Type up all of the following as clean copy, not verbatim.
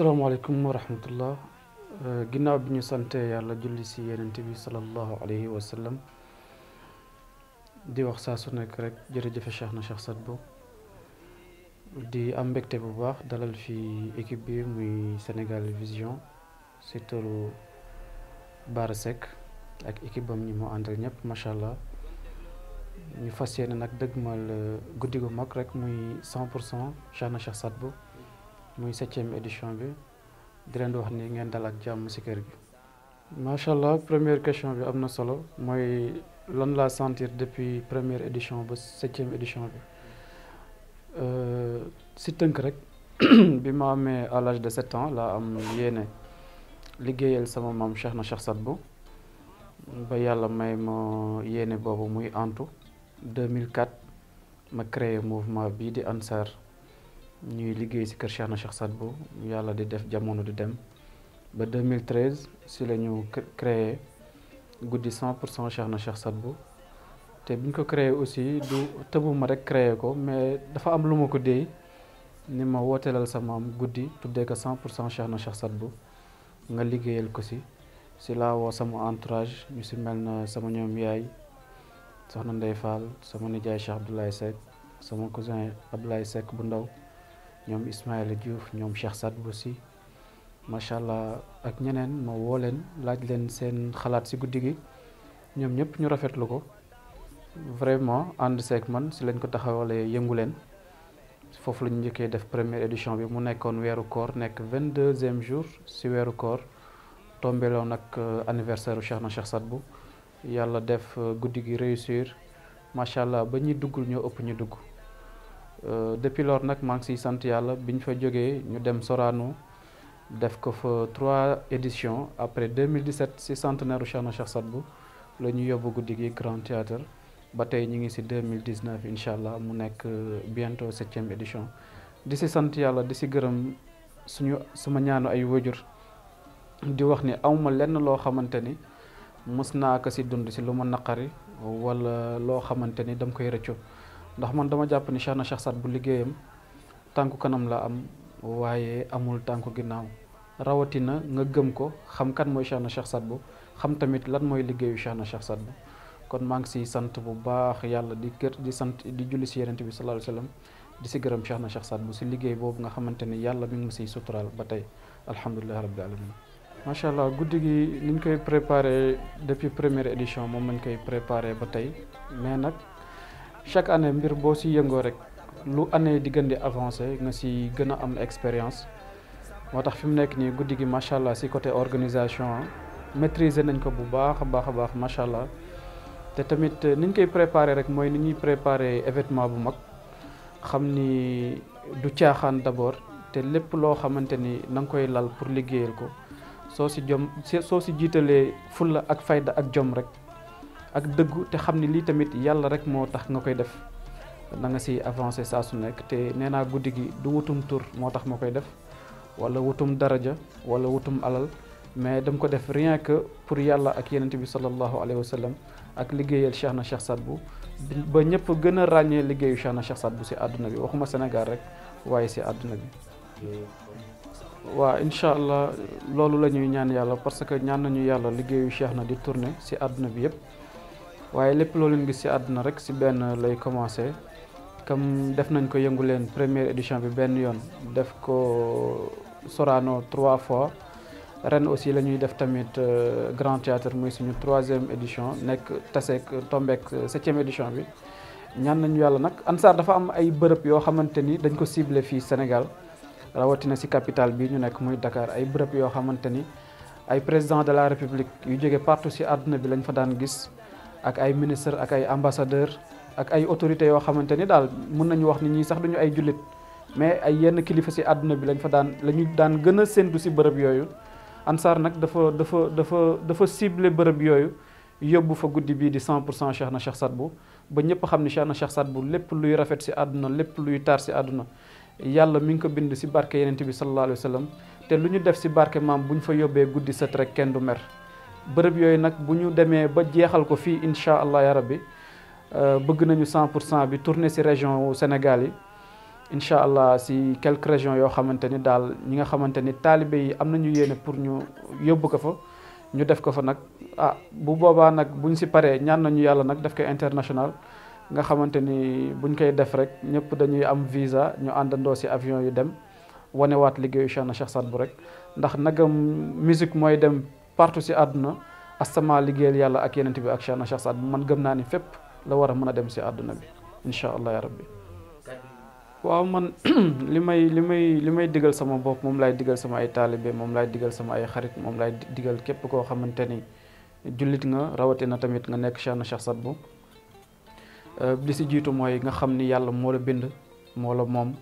asalaamaaleykum wa rahmatullah ginnaaw bi ñu sante yàlla julli si yenent bi salallahu alayhi wa sallam di wax saa su nekk rek jërëjëfe Cheikh na Cheikh Sadbou di am mbégte bu baax dalal fi équipe bi muy Sénégal Vision si turu Bara Seck ak équipe bam ñi moo àndal ñëpp macha allah ñu fas yéene nag dëgmal guddi gu mag rek muy 100% Cheikh na Cheikh Sadbou muy 7e édition bi di leen di wax ni ngeen dal ak jàmm si kër gi. macha allah première question bi am na solo mooy lan laa sentir depuis première édition ba 7e édition bi si tënk rek bi ma amee à l'âge de 7 ans laa am yéene liggéeyal sama maam Cheikh na Cheikh Sadbou ba yàlla may ma yéene boobu muy antu 2004 ma créé mouvement bii di Ansar ñuy liggéey ci kër Cheikh na Cheikh Sadbou yàlla di def jamono di dem ba 2013 ci la ñu créé guddi 100% Cheikh na Cheikh Sadbou te bi ñu ko créé aussi du tëbuma rek créé ko mais dafa am lu ma ko déey ni ma wooteelal sa maam guddi tuddee ko 100% Cheikh na Cheikh Sadbou nga liggéeyal ko ci laa woo sama entourage ñu ci mel na sama ñoom yaay soxna Ndeye Fall sama nijaay Cheikh Abdoulaye Seck sama cousin Abdoulaye Seck bu ndaw ñoom Ismaïla Diouf ñoom Cheikh Sadbou si macha allah ak ñeneen ma woo leen laaj leen seen xalaat si guddi gi ñoom ñëpp ñu rafetlu ko vraiment ànd seek man si lañ ko taxawalee yëngu leen foofu la ñu njëkkee def première édition bi mu nekkoon weeru koor nekk 22e jour si weeru koor tombeloon ak anniversaire u Cheikh na Cheikh Sadbou yàlla def guddi gi réussir macha allah ba ñuy duggul ñoo ëpp ñu dugg. Depuis lors nag maa ngi siy sant yàlla bi ñu fa jógee ñu dem Sorano def ko fa 3 éditions après 2017 si centenaire Cheikh na Cheikh Sadbou la ñu yóbbu guddi gi Grand Théâtre ba tey ñu ngi si 2019 incha allah mu nekk bientôt 7e édition di si sant yàlla di si gërëm sama ñaanu ay wajur di wax ni awma lenn loo xamante ni mës naa ko si dund si lu ma naqari wala loo xamante ni dama koy rëccu ndax man dama jàpp ni Cheikh na Cheikh Sadbou liggéeyam tànku kanam la am waaye amul tànku ginnaaw rawatina nga gëm ko xam kan mooy Cheikh na Cheikh Sadbou xam tamit lan mooy liggéeyu Cheikh na Cheikh Sadbou kon maa ngi siy sant bu baax yàlla di sant di julli si Yonent bi sallallahu alayhi wa sallam di si gërëm Cheikh na Cheikh Sadbou si liggéey boobu nga xamante ni yàlla mi ngi ma siy suturaal ba tey alhamdulilah rabbil alamin macha allah guddi gi ni ñu koy préparé depuis première édition moom lañ koy préparé ba tey mais nag chaque année mbir boo si yëngoo rek lu année di gën di avancé nga si gën a am expérience moo tax fi mu nekk nii guddi gi macha allah si côté organisation maîtriser nañ ko bu baax a baax macha allah te tamit ni ñu koy préparé rek mooy ni ñuy préparé événement bu mag xam ni du caaxaan d'abord te lépp loo xamante ni na nga koy lal pour liggéeyal ko soo si jiitalee fulla ak fayda ak jom rek ak dëggu te xam ni lii tamit yàlla rek moo tax nga koy def na nga si avancé saa su nekk te nee naa guddi gi du wutum tur moo tax ma koy def wala wutum daraja wala wutum alal mais dama ko def rien que pour yàlla ak yenent bi sallallahu alayhi wa sallam ak liggéeyal Cheikh na Cheikh Sadbou ba ñëpp gën a ràññee liggéeyu Cheikh na Cheikh Sadbou si àdduna bi waxuma Sénégal rek waaye si àdduna bi waaw incha allah loolu la ñuy ñaan yàlla parce que ñaan nañu yàlla liggéeyu Cheikh na di tourner si àdduna bi yëpp waaye lépp loolu leen gis ci àdduna rek ci benn lay commencé comme def nañ ko yëngu leen première édition bi benn yoon def ko Sorano 3 fois ren aussi la ñuy def tamit Grand Théâtre muy suñu 3e édition nekk taseek tombeek 7e édition bi ñaan nañu yàlla nag Ansar dafa am ay bërëb yoo xamante ni dañ ko ciblé fii Sénégal rawatina ci capitale bi ñu nekk muy Dakar ay bërëb yoo xamante ni ay président de la République yu jóge partout ci àdduna bi lañ fa daan gis ak ay ministre ak ay ambassadeur ak ay autorités yoo xamante ni daal mën nañu wax ni ñii sax duñu ay jullit mais ay yenn kilifa ci àdduna bi lañu daan gën a séntu ci bërëb yooyu Ansar nag dafa ciblé bërëb yooyu yóbbu fa guddi bii di 100% Cheikh na Cheikh Sadbou ba ñëpp xam ni Cheikh na Cheikh Sadbou lépp luy rafet ci àdduna lépp luy taar ci àdduna yàlla mi ngi ko bind ci barke Yonent bi sallallahu alayhi wa sallam te lu ñu def ci barke maam bu ñu fa yóbbee guddi sët rek kenn du mer bërëb yooyu nag bu ñu demee ba jeexal ko fii incha allah ya rabbi bëgg nañu 100% bi tourner ci région wu Sénégal yi incha allah si quelques régions yoo xamante ni daal ñi nga xamante ni taalibe yi am nañu yéene pour ñu yóbbu ko fa ñu def ko fa nag bu boobaa nag buñ si paree ñaan nañu yàlla nag def ko international nga xamante ni buñ koy def rek ñëpp dañuy am visa ñu àndandoo si avion yu dem wanewaat liggéeyu Cheikhna Cheikh Saad Bou rek ndax nagam musique mooy dem partout si àdduna astama liggéeyal yàlla ak yenent bi ak Cheikhna Cheikh Saad Bou man gëm naa ni fépp la war a mën a dem si àdduna bi incha allah ya rabbi. waaw man li may digal sama bopp moom laay digal sama ay taalibe moom laay digal sama ay xarit moom laay digal képp koo xamante ni jullit nga rawatina tamit nga nekk Cheikhna Cheikh Saad Bou li si jiitu mooy nga xam ni yàlla moo la bind moo la moom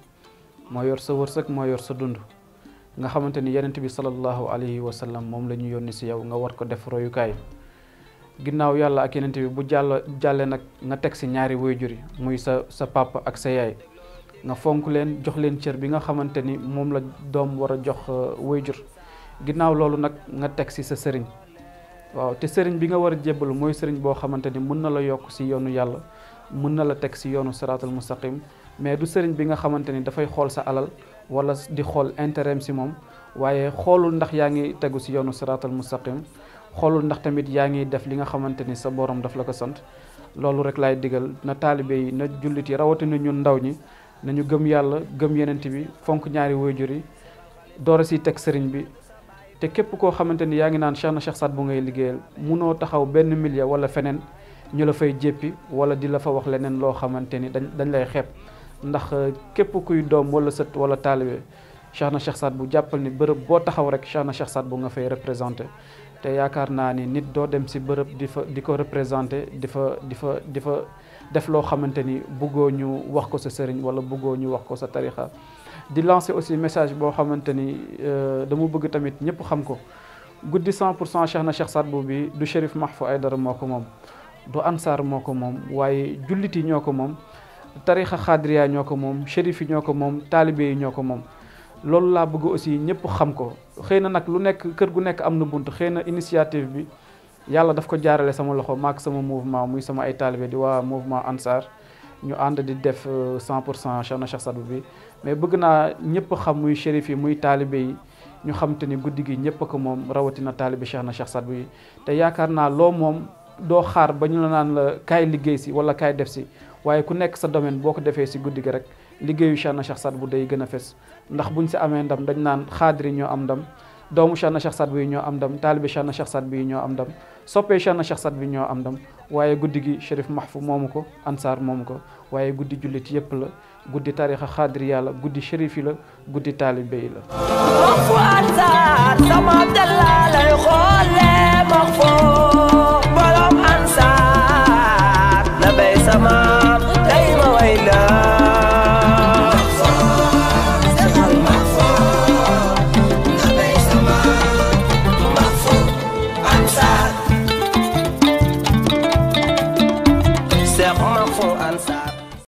moo yor sa wërsëg moo yor sa dund nga xamante ni yenent bi sallallahu alayhi wa sallam moom la ñu yónni si yow nga war ko def royukaay ginnaaw yàlla ak yenent bi bu jàllee nag nga teg si ñaari waajur yi muy sa papa ak sa yaay nga fonk leen jox leen cër bi nga xamante ni moom la doom war a jox waajur ginnaaw loolu nag nga teg si sa sëriñ waaw te sëriñ bi nga war a jébbalu mooy sëriñ boo xamante ni mën na la yokk si yoonu yàlla mën na la teg si yoonu siraatal mustaqim mais du sëriñ bi nga xamante ni dafay xool sa alal wala di xool intérêt si moom waaye xoolul ndax yaa ngi tegu si yoonu siraatal mustaqim xoolul ndax tamit yaa ngi def li nga xamante ni sa borom daf la ko sant loolu rek laay digal na taalibe yi na jullit yi rawatina ñun ndaw ñi nañu gëm yàlla gëm yenent bi fonk ñaari waajur yi door a si teg sëriñ bi te képp koo xamante ni yaa ngi naan Cheikhna Cheikh Saad Bou ngay liggéeyal munoo taxaw benn milieu wala feneen ñu la fay jéppi wala di la fa wax leneen loo xamante ni dañ lay xeeb ndax képp kuy doom wala sët wala taalibe Cheikhna Cheikh Saad Bou jàppal ni bërëb boo taxaw rek Cheikhna Cheikh Saad Bou nga fay représenté te yaakaar naa ni nit doo dem si bërëb di ko représenté di fa def loo xamante ni bëggoo ñu wax ko sa sëriñ wala bëggoo ñu wax ko sa tarixa di lancer aussi message boo xamante ni dama bëgg tamit ñëpp xam ko guddi 100% Cheikhna Cheikh Saad Bou bi du Chérif Mahfou Aïdara moo ko moom du Ansar moo ko moom waaye jullit yi ñoo ko moom tarixa xaadiriya ñoo ko moom chérif yi ñoo ko moom taalibe yi ñoo ko moom loolu laa bëgg aussi ñëpp xam ko xëy na nag lu nekk kër gu nekk am na bunt xëy na initiative bi yàlla daf ko jaarale sama loxo maak sama mouvement muy sama ay taalibe di waa mouvement Ansar ñu ànd di def 100% Cheikhna Cheikh Saad Bou bi mais bëgg naa ñëpp xam muy chérif yi muy taalibe yi ñu xam te ni guddi gi ñëpp ko moom rawatina taalibe Cheikhna Cheikh Saad Bou yi te yaakaar naa loo moom doo xaar ba ñu la naan la kaay liggéey si wala kaay def si waaye ku nekk sa domaine boo ko defee si guddi gi rek liggéeyu Cheikhna Cheikh Saad Bou day gën a fes ndax buñ si amee ndam dañ naan xaadiri ñoo am ndam doomu Cheikhna Cheikh Saad Bou yi ñoo am ndam taalibe Cheikhna Cheikh Saad Bou yi ñoo am ndam soppee Cheikhna Cheikh Saad Bou yi ñoo am ndam waaye guddi gi Chérif Mahfou moomu ko Ansar moomu ko waaye guddi jullit yëpp la guddi tarixa xaadiri yàlla guddi chérif yi la guddi taalibe yi la Mahfou Ansar sama Abdallah lay xoole Mahfou borom Ansar la bay sama